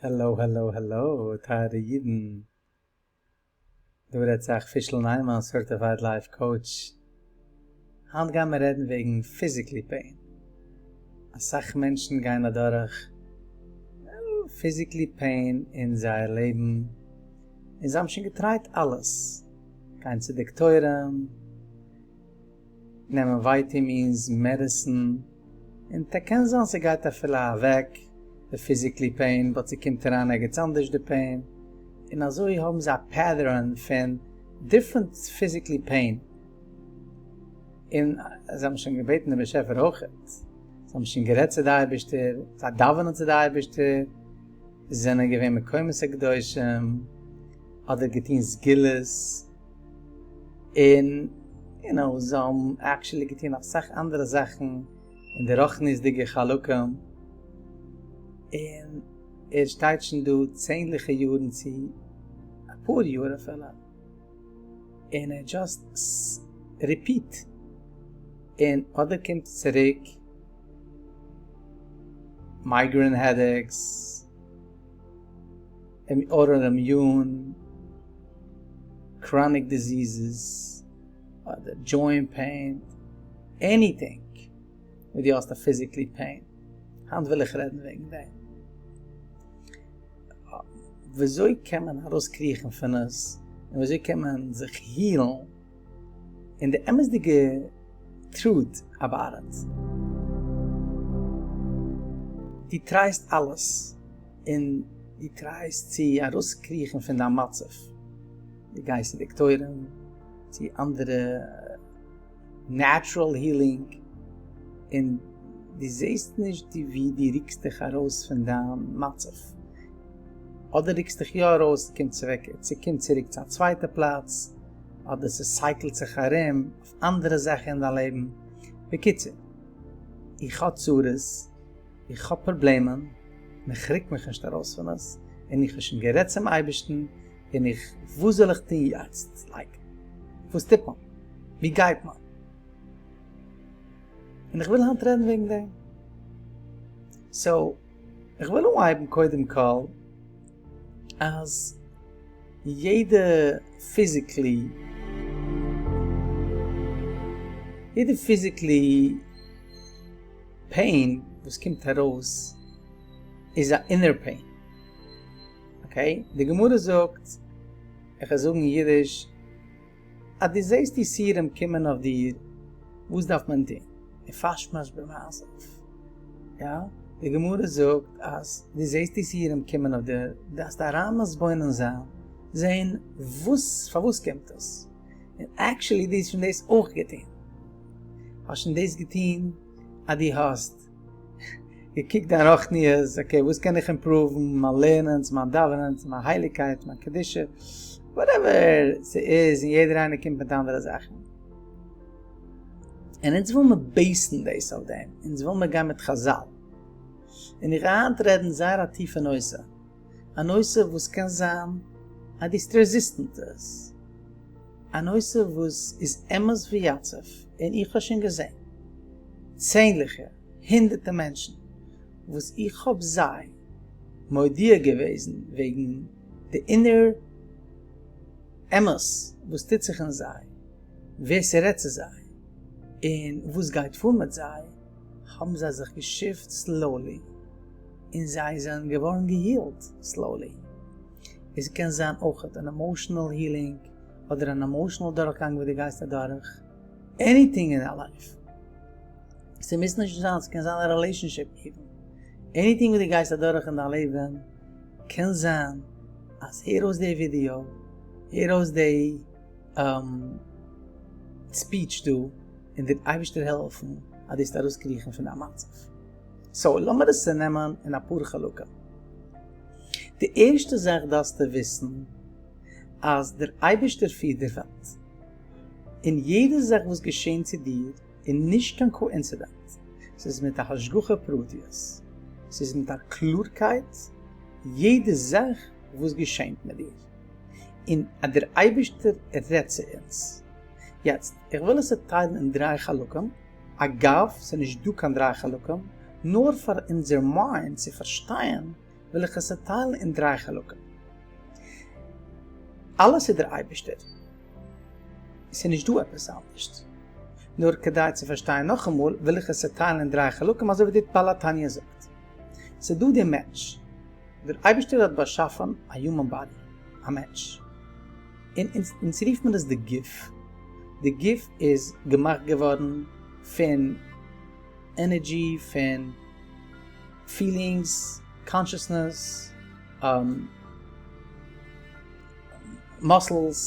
העלאו העלאו העלאו טייערע אידן, דא רעדט זיך פישל ניימאן certified life coach, היינט גייען מיר רעדן וועגן physically pain, אסאך מענטשן גייען אדורך physically pain אין זייער לעבן, און זיי האבן שוין געטרייט אלעס, גיין צו דאקטוירים, נעמען vitamins, medicine, און קען זיין ס'גייט אפילו אוועק די physically pain, but ס'קומט אריין ערגעץ אנדערש די pain, און אזוי האבן זיי א pattern פון different physically pain, און זיי האבן שוין געבעטן דעם באשעפער אויכעט, זיי האבן שוין גערעדט צו די אייבערשטער, זיי דאווענען צו די אייבערשטער, זיי זענען געווען מקומות הקדושים, אדער געטון סגולות. און יו נאו זיי האבן actually געטון אסאך אנדערע זאכן אין די רוחניות'דיגע חלקים, און ער שטייט שוין דא צענדליגע יארן צו אפאר יאר אפילו, און ער just repeat, און אדער קומט צוריק migraine headaches, autoimmune, chronic diseases, אדער joint pain, anything וואס דו האסט א physically pain. היינט וויל איך רעדן וועגן דעם. וויאזוי קען מען ארויסקריכן פון עס, און וויאזוי קען מען זיך heal ן, און די אמת'דיגע truth about it. דו טרייסט אלעס. און דו טרייסט צו ארויסקריכן פון דיין מצב, דו גייסט צו דאקטוירים, צו אנדערע natural healing, און דו זעסט נישט ווי דו רוקסט דיך ארויס פון דיין מצב, אדער רוקסט דיך יא ארויס, ס'קומט צוריק צו א צווייטע פלאץ, אדער ס' cycle ט זיך ארום אויף אנדערע זאכן אין דיין לעבן, בקיצור, איך האב צרות. איך האב פראבלעמען און איך רוק מיך נישט ארויס פון עס, און איך האב שוין גערעדט צום אייבערשטן, און איך, וואס זאל איך טון יעצט? like, וואס טוט מען? ווי גייט מען? און איך וויל היינט רעדן וועגן דעם. so, איך וויל אנהייבן קודם כל אז יעדע physically, יעדע physically pain וואס קומט ארויס איז א inner pain, okay? די גמרא זאגט, איך וועל זאגן אין אידיש, אז דו זעסט יסורים קומען אויף דיר, וואס דארף מען טון? מפשפש במעשיו. יא, די גמרא זאגט אז דו זעסט יסורים קומען אויף דיר, דארפסטו אריין מתבונן זיין, זען וואס, פארוואס קומט עס? און actually דו האסט שוין דאס אויך געטון. האסט שוין דאס געטון אז דו האסט געקוקט דיין רוחניות, okay וואס קען איך improve ן, מיין לערנען, צו מיין דאווענען, צו מיין הייליגקייט, מיין קדושה, whatever ס'איז, און יעדער איינער קומט מיט אנדערע זאכן. און אונז וויל מיר base ן דאס אויף דעם, אונז וויל מיר גיין מיט חזל. און איך גיי היינט רעדן זייער א טיפע נושא, א נושא וואס קען זיין אז דו ביסט resistant עס, א נושא וואס איז אמת ויציב, און איך האב שוין געזען צענדליגע הונדערטע מענטשן וואס איך האב זיי מודיע געוועזן וועגן די inner אמת וואס טוט זיך אין זיי, ווער ס'רעדט צו זיי, און וואס גייט פאר מיט זיי, האבן זיי זיך גע shift slowly, און זיי זענען געווארן גע heal ט slowly. עס קען זיין אויכעט אן emotional healing, אדער אן emotional דורכגאנג וואס דו גייסט אדורך, anything אין דיין life. ס'מוז נישט זיין, ס'קען זיין א relationship even. anything וואס דו גייסט אדורך אין דיין לעבן, קען זיין אז הער אויס די ווידיאו, הער אויס די speech דא, און דער אייבערשטער העלפן אז דו וועסט ארויסקריכן פון דיין מצב. so לאמיר עס צונעמען אין אפאר חלקים. די ערשטע זאך דארפסטו וויסן אז דער אייבערשטער פירט דער וועלט, און יעדע זאך וואס געשען צו דיר איז נישט קיין coincident, ס'איז מיט א השגחה פרטיות, ס'איז מיט א קלארקייט יעדע זאך וואס געשענט מיט דיר, און אז דער אייבערשטער רעדט צו אונז. יעצט, איך וויל עס צעטיילן אין דריי חלקים, אגב, ס'איז נישט דא קיין דריי חלקים, נאר פאר אונזער mind צו פארשטיין. וויל איך עס צעטיילן אין דריי חלקים. אלעס איז דער אייבערשטער. עס איז נישט דא עפעס אנדערשט. נאר כדי צו פארשטיין נאכאמאל וויל איך עס צעטיילן אין דריי חלקים אזוי ווי די בעל התניא זאגט. ס'איז דא דער מענטש. דער אייבערשטער האט באשאפן א human body, א מענטש. און אונז רופט מען עס די גוף. די גוף איז געמאכט געווארן פון energy, פון feelings, consciousness, muscles,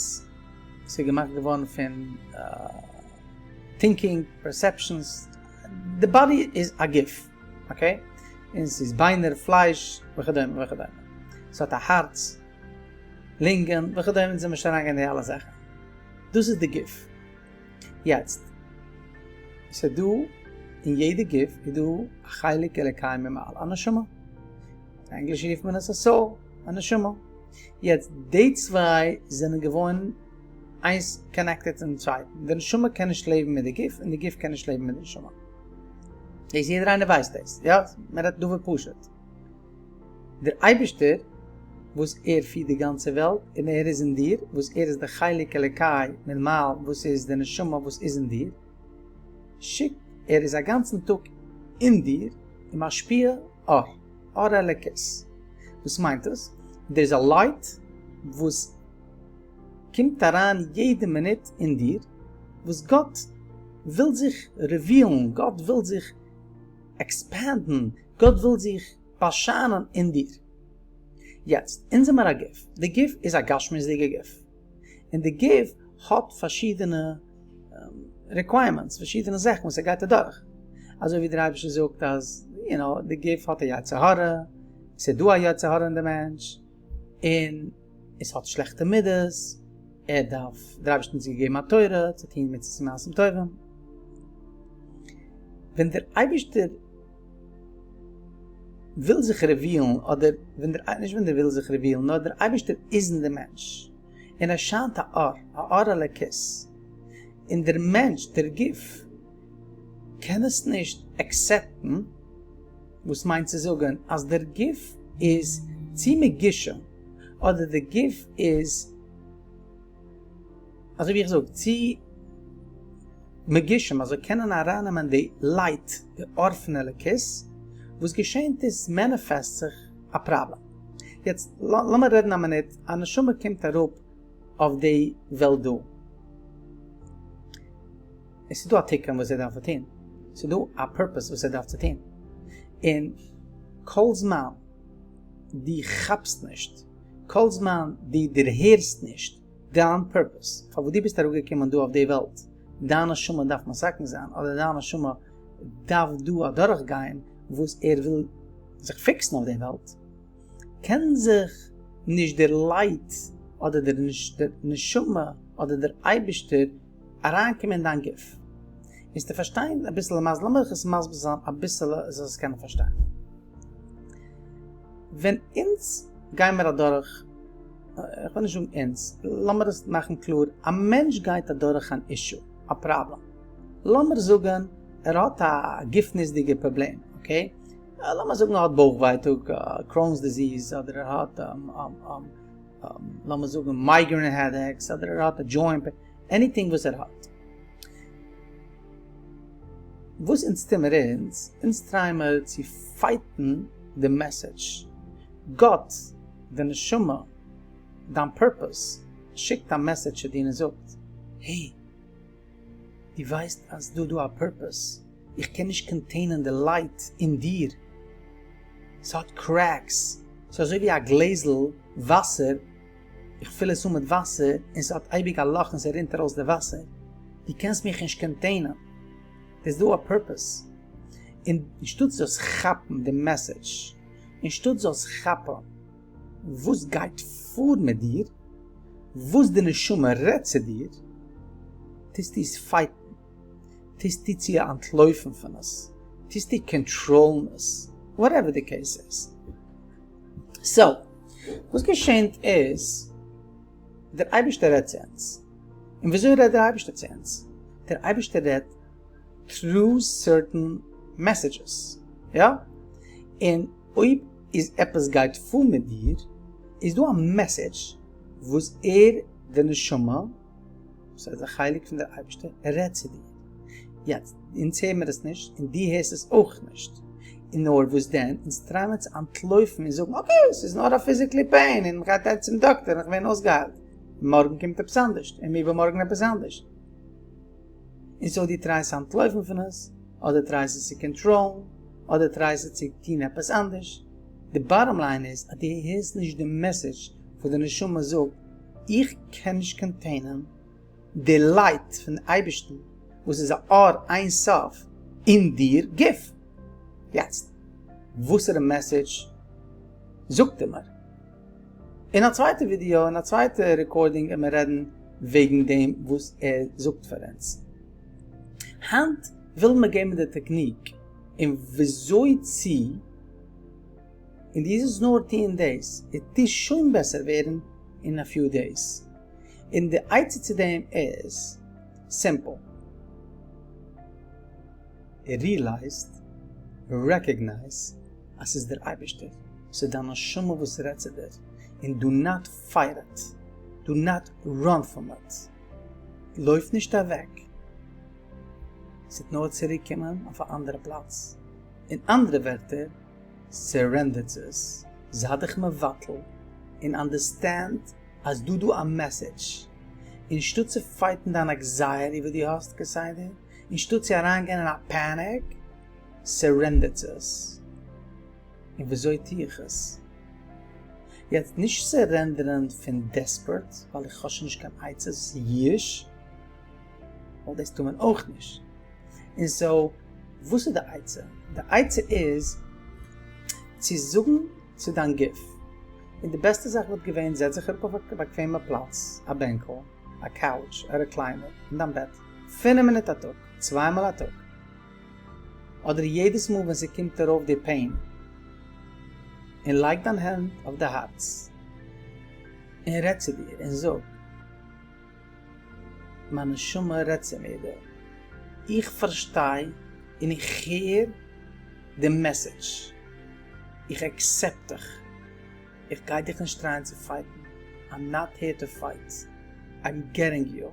ס'איז געמאכט געווארן פון thinking, perceptions, די body איז א גוף, okay? און ס'איז ביינער, פלייש, וכדומה וכדומה. ס'האט א הארץ, לונגען, וכדומה, אונז זעמיר נישט אריינגיין אין די אלע זאכן. דאס איז די גוף. יעצט, ס'איז דא, אין יעדע גוף איז דא א חלק אלוקי ממעל, א נשמה. אין ענגליש רופט מען עס א soul, א נשמה. יעצט, די צוויי זענען געווארן איינס connected צום צווייטן. די נשמה קען נישט לעבן מיט די גוף, און די גוף קען נישט לעבן מיט די נשמה. דאס יעדער איינער ווייסט דאס, יא? מען רעדט דבר פשוט. דער אייבערשטער וואס ער פירט די גאנצע וועלט און ער איז אין דיר, וואס ער איז די חלק אלוקי ממעל וואס איז די נשמה וואס איז אין דיר, שיקט ער איז א גאנצן טאג אין דיר און משפיע אור, אור אלוקית. וואס מיינט דאס? דער איז א light וואס קומט אריין יעדע מינוט אין דיר, וואס גאט וויל זיך reveal ן, גאט וויל זיך expand ן, גאט וויל זיך באשיינען אין דיר. יעצט, אונז זעמער א גוף, די גוף איז א גשמיות'דיגע גוף, און די גוף האט פארשידענע requirements, פארשידענע זאכן וואס ער גייט אדורך, אזוי ווי דער אייבערשטער זאגט אז you know, די גוף האט א יצר הרע, ס'איז דא א יצר הרע אין די מענטש, און עס האט שלעכטע מידות, ער דארף, דער אייבערשטער האט אונז געגעבן א תורה צו טון מצוות און מעשים טובים. ווען דער אייבערשטער וויל זיך reveal ן, אדער ווען דער, נישט ווען דער וויל זיך reveal ן, נאר דער אייבערשטער איז אין דעם מענטש, און ער שיינט א אור, א אור אלוקית, און דער מענטש, דער גוף, קען עס נישט accept ן, וואס מיינט צו זאגן אז דער גוף איז צו מגושם, אדער דער גוף איז, אזוי ווי איך זאג, צו מגושם אז זיי קענען ארייננעמען די light, די אור פון אלוקות, וואס געשענט איז manifest זיך א פראבלעם. יעצט לאמיר רעדן א מינוט, א נשמה קומט אראפ אויף די וועלט דא, עס איז דא א תיקון וואס ער דארף טון, עס איז דא א purpose וואס ער דארף צו טון, און כל זמן דו כאפסט נישט, כל זמן דו דערהערסט נישט דיין purpose, פארוואס דו ביסט אראפגעקומען דא אויף די וועלט, דיין נשמה דארף מתקן זיין, אדער דיין נשמה דארף דא אדורכגיין וואס ער וויל זיך fix ן אויף די וועלט, קען זיך נישט דער light אדער דער נשמה אדער דער אייבערשטער אריינקומען אין דיין גוף. איז צו פארשטיין אביסעלע מזל, לאמיר עס מסביר זיין אביסעלע זאלסט עס קענען פארשטיין. ווען אונז גיימער אדורך, איך וויל נישט זאגן אונז, לאמיר עס מאכן קלאר, א מענטש גייט אדורך אן issue, א פראבלעם, לאמיר זאגן ער האט א גופניות'דיגע פראבלעם, okay, לאמיר זאגן ער האט בויך ווייטאג, Crohn's disease, אדער ער האט לאמיר זאגן migraine headaches, אדער ער האט א joint pain, anything וואס ער האט. וואס אונז טוהן מיר אונז? אונז try ען מיר צו fight ן די message. גאט, די נשמה, דיין purpose, שיקט א message צו דיר און זאגט, hey, דו ווייסט אז דא דא א purpose, איך קען נישט contain ען די light אין דיר, ס'האט cracks, ס'איז אזוי ווי א גלעזל וואסער, איך פיל עס אן מיט וואסער און ס'האט אייביג א לאך און ס'רינט ארויס די וואסער, דו קענסט מיך נישט contain ען, ס'איז דא א purpose, און אנשטאט זאלסט כאפן די message, אנשטאט זאלסט כאפן וואס גייט פאר מיט דיר, וואס די נשמה רעדט צו דיר, טוסטו עס fight ן, טוסטו צו אנטלויפן פון עס, טוסטו control ן עס, whatever די case איז. so, וואס געשענט איז, דער אייבערשטער רעדט צו אונז. און וויאזוי רעדט דער אייבערשטער צו אונז? דער אייבערשטער רעדט through certain messages, יא? און אויב. איז עפעס גייט פאר מיט דיר, איז דא א message וואס ער די נשמה, וואס איז א חלק פון דער אייבערשטער, רעדט צו דיר. יעצט, אונז הער מיר עס נישט, און דו הערסט עס אויך נישט. און נאר וואס דען, אונז try מיר צו אנטלויפן און זאגן, okay, עס איז נאר א physically pain, און מ'גייט אהיים צום דאקטער און איך ווערן אויסגעהיילט. מארגן קומט עפעס אנדערש, און איבערמארגן עפעס אנדערש. און so דו try סט צו אנטלויפן פון עס, אדער try סט עס צו control ן, אדער try סט צו טון עפעס אנדערש. די bottom line איז אז דו הערסט נישט די message וואס די נשמה זאגט, איך קען נישט contain ען די light פון אייבערשטן וואס איז א אור אין סוף אין דיר גוף. יעצט וואסערע message זאגט ער מיר? אין א צווייטע ווידיאו, אין א צווייטע recording עמער רעדן וועגן דעם וואס ער זאגט פאר אונז. היינט ווילן מיר געבן די technique און וויאזוי צו, און דו זאלסט נאר טוען דאס, וועט דיר שוין בעסער ווערן אין א few days. און די עצה צו דעם איז simple. realize, recognize אז ס'איז דער אייבערשטער, ס'איז דיין נשמה וואס רעדט צו דיר, און do not fight it, do not run from it, לויף נישט אוועק, ס'וועט נאר צוריק קומען אויף א אנדערע פלאץ, אין אנדערע ווערטער, surrender צו עס, זיי דיך מבטל, און understand אז דא דא א message, אנשטאט צו fight ן דיין anxiety וואס דו האסט כסדר, אנשטאט צו אריינגיין אין א panic, surrender צו עס. און וויאזוי טו איך עס? יעצט נישט surrender ען פון desperate ווייל איך האב שוין נישט קיין עצות, ייאוש, ווייל דאס טאר מען אויך נישט. און so וואס איז די עצה? די עצה איז צו זאגן צו דיין גוף, און די בעסטע זאך וואלט געווען זעץ זיך אראפ אויף א באקוועמע פלאץ, א בענקל, א couch, א recliner, אין דיין בעט, פינף מינוט א טאג, צוויי מאל א טאג, אדער יעדעס מאל ווען ס'קומט ארויף די pain, און לייג דיין הענט אויף די הארץ, און רעד צו דיר און זאג, מיין נשמה רעדט צו מיר דא, איך פארשטיי און איך הער די message, איך accept דיך, איך גיי דיך נישט try ען צו fight ן, I'm not here to fight, I'm getting you,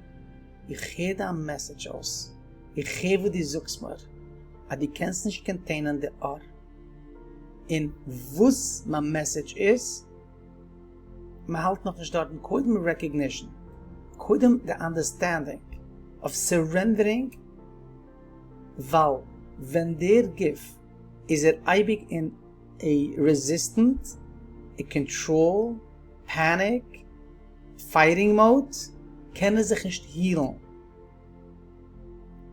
איך הער דיין message אויס, איך הער וואס דו זאגסט מיר, אז דו קענסט נישט contain ען די אור, און וואס מיין message איז, מען האלט נאכנישט דארטן, קודם recognition, קודם די understanding of surrendering, ווייל ווען דער גוף איז ער אייביג אין א resistant, א control, panic, fighting mode, קען ער זיך נישט heal ן,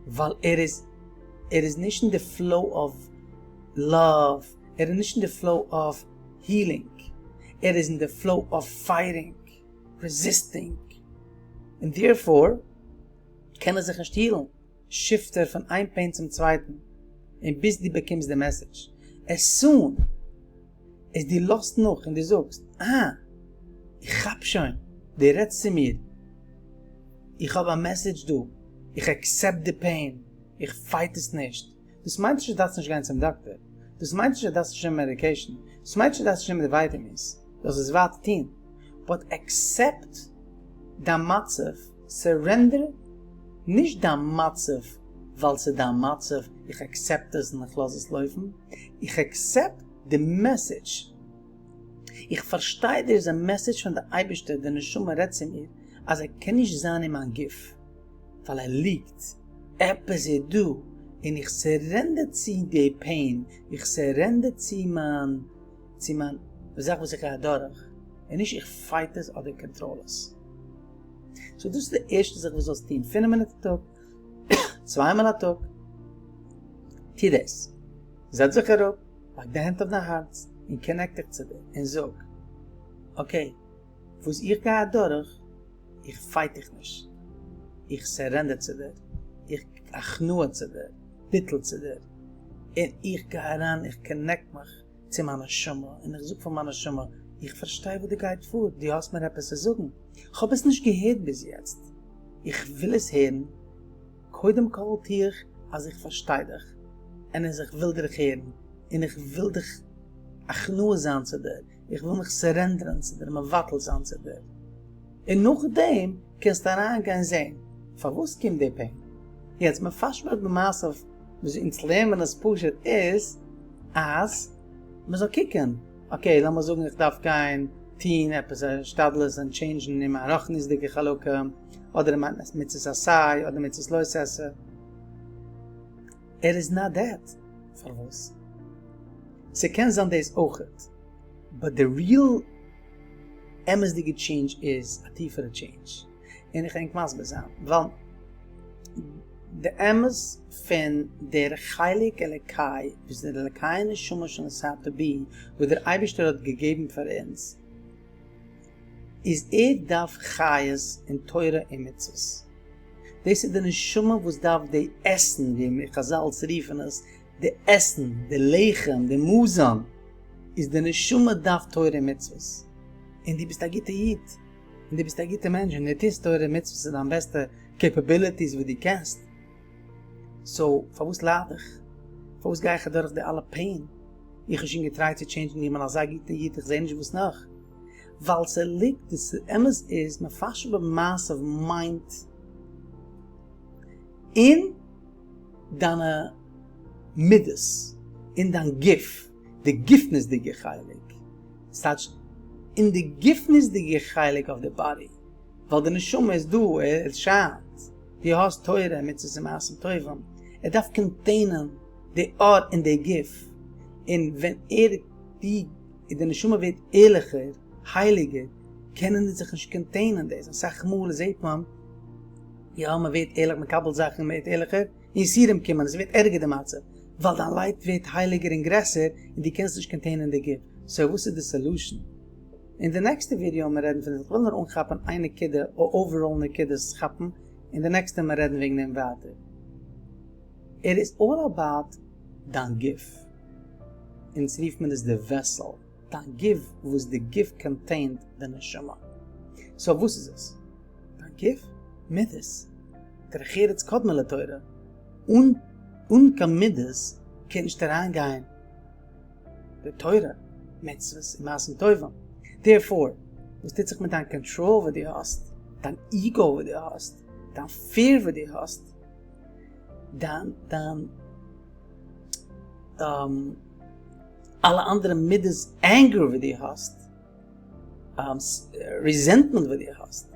ווייל ער איז ער איז נישט אין די flow of love, ער איז נישט אין די flow of healing, ער איז אין די flow of fighting, resisting, און therefore קען ער זיך נישט heal ן. shift ער פון איין pain צום צווייטן, און ביז דו באקומסט די message, as soon as דו לאזט נאך און דו זאגסט, אה, איך כאפ שוין, דו רעדסט צו מיר, איך האב א message דא, איך accept די pain, איך fight עס נישט. דאס מיינט נישט אז דו דארפסט נישט גיין צום דאקטער, דאס מיינט נישט אז דו דארפסט נישט נעמען medication, דאס מיינט נישט אז דו דארפסט נישט נעמען די vitamins, דו זאלסט עס ווייטער טון, but accept דיין מצב, surrender נישט דיין מצב ווייל ס'איז דיין מצב, איך accept עס און איך לאז עס לויפן, איך accept די message, איך פארשטיי דער איז א message פון די אייבערשטער, די נשמה רעדט צו מיר אז ער קען נישט זיין אין מיין גוף ווייל ער ליגט, עפעס איז דא, און איך surrender צו די pain, איך surrender צו מיין צו מיין זאך וואס איך גיי אדורך, און נישט איך fight עס אדער control עס. so דאס איז די ערשטע זאך וואס זאלסט טון, פינף מינוט א טאג, צוויי מאל א טאג, טו דאס, זעץ זיך אראפ, לייג די הענט אויף דיין הארץ, און connect דיך צו דיר, און זאג, okay, וואס איך גיי אדורך, איך fight דיך נישט, איך surrender צו דיר, איך הכנעה צו דיר, ביטול צו דיר, און איך גיי אריין, איך connect מיך צו מיין נשמה, און איך זאג פאר מיין נשמה, איך פארשטיי וואס דא גייט פאר, דו האסט מיר עפעס צו זאגן, כ'האב עס נישט געהערט ביז יעצט, איך וויל עס הערן, קודם כל טו איך אז איך פארשטיי דיך, און אז איך וויל דיך הערן, און איך וויל דיך. הכנעה זיין צו דיר, איך וויל מיך surrender ען צו דיר, מבטל זיין צו דיר. און נאכדעם קענסטו אריינגיין זען פארוואס קומט די pain. יעצט מפשפש במעשיו וויאזוי אונז לערנען עס פשוט איז אז מען זאל קוקען, okay לאמיר זאגן איך דארף גיין טוהן עפעס א השתדלות און change ן אין מיין רוחניות'דיגע חלקים, אדער אין מיין מצות עשה אדער מצות לא תעשה, ער איז not that. פארוואס? ס'קען זיין דאס אויכעט, but די real אמת'דיגע טשעינדזש איז א טיפערע טשעינדזש, און איך ענק מסביר זיין, ווייל די אמת פון דער חלק אלקי וואס דער אלקי נשמה שנתת בי וואס דער אייבערשטער האט געגעבן פאר אונז, איז ער דארף חיות אין תורה און מצוות. דאס איז די נשמה וואס דארף די עסן, ווי מיר חזל רופן עס, די עסן, די לחם, די מזון, איז די נשמה דארף תורה און מצוות. און דו ביסט א גוטע איד, און דו ביסט א גוטע מענטש, און דו טוסט תורה און מצוות צו דיין בעסטע capabilities וואס דו קענסט. so פארוואס לייד איך? פארוואס גיי איך אדורך די אלע pain? איך האב שוין געטרייט צו change ן, איך בין אזא גוטע איד, איך זע נישט וואס נאך. ווייל ס'ליגט, די אמת איז, מפשפש במעשיו מיינט אין דיינע מידות, אין דיין גוף, די גופנית'דיגע חלק, ס'טייטש אין די גופנית'דיגע חלק אוו די body, ווייל די נשמה איז דא, עס שיינט, דו האסט תורה, מצוות און מעשים טובים, ער דארף contain ען די אור אין די גוף, און ווען ער, די. און די נשמה ווערט ערליכער, הייליגער, קענען אונז זיך נישט contain ען דאס, אסאך מאל זעט מען, יא מען ווערט ערליך, מען קבל'ט זאכן, מען ווערט ערליכער, און יסורים קומען, עס ווערט ערגער די מצב, ווייל דיין light ווערט הייליגער און גרעסער, און דו קענסט נישט contain ען די גוף, so וואס איז די solution? אין די נעקסטע ווידיאו וועלן מיר רעדן פון דעם, איך וויל נאר אנכאפן איין נקודה, overall נקודות כאפן, אין די נעקסטע וועלן מיר רעדן וועגן דעם ווייטער. It is all about דיין גוף. אונז רופט מען עס די vessel, דיין גוף וואס די גוף contain ט די נשמה. so וואס איז עס? דיין גוף? מידות. דרך ארץ קדמה לתורה. אן אן קיין מידות קען נישט אריין גיין די תורה, מצוות און מעשים טובים. Therefore, וואס טוט זיך מיט דיין קאנטראל וואס דו האסט, דיין ego וואס דו האסט, דיין fear וואס דו האסט, דיין דיין אלע אנדערע מידות anger וואס דו האסט, resentment וואס דו האסט,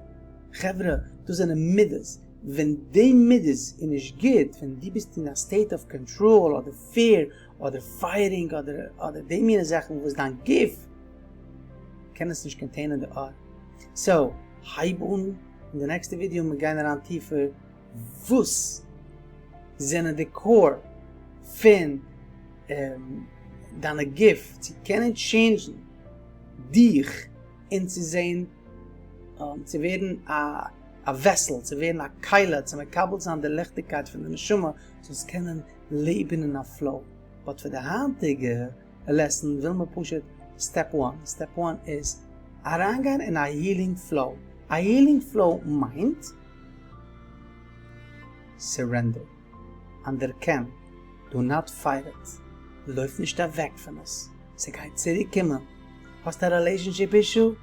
חברה דאס זענען מידות, ווען די מידות איז נישט גוט, ווען דו ביסט אין א state of control אדער fear אדער fighting אדער אדער די מינע זאכן וואס דיין גוף קען עס נישט contain ען די אור, so הייב אן אין די נעקסטע ווידיאו מיר גייען אריין טיפער. וואס זענען די core פון דיינע גוף צו קענען change ן דיך און צו זען צו ווערן א vessel צו ווערן א כלי צו מקבל זיין די ליכטיגקייט פון די נשמה זאלסט קענען לעבן אין א flow but פאר די היינטיגע lesson וויל מען פשוט step one step one איז אריינגיין אין א healing flow א healing flow מיינט surrender, אנערקען, do not fight it, לויף נישט אוועק פון עס, ס'גייט צוריק קומען, האסט א relationship issue?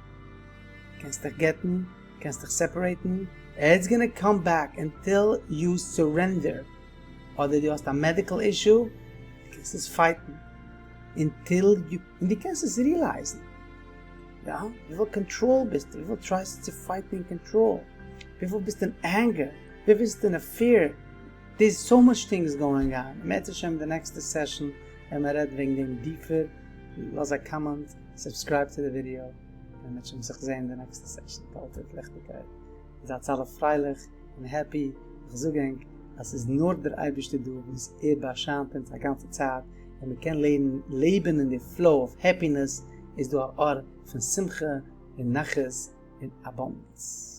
קענסט דיך גט'ן, קענסט דיך separate ן, it's gonna come back until you surrender, אדער דו האסט א medical issue, דו קענסט עס fight ן until you, און דו קענסט עס realize ן. יא? וויפיל קאנטראל ביסטו? וויפיל try סטו צו fight ן אין קאנטראל? וויפיל ביסטו אין anger? וויפיל ביסטו אין א fear? There is so much things going on. אם ירצה השם די נעקסטע session וועלן מיר רעדן וועגן דעם deeper. לאז א comment, subscribe צו די ווידיאו, און מ'וועט שוין זיך זען די נעקסטע session. כל טוב ליכטיגקייט. זייטס אלע פרייליך און happy. איך זאג ענק אז ס'איז נאר דער אייבערשטער דא וואס ער באשיינט אונז א גאנצע צייט, און מ'קען לעבן אין די flow of happiness, איז דא א אור פון שמחה און נחת און abundance.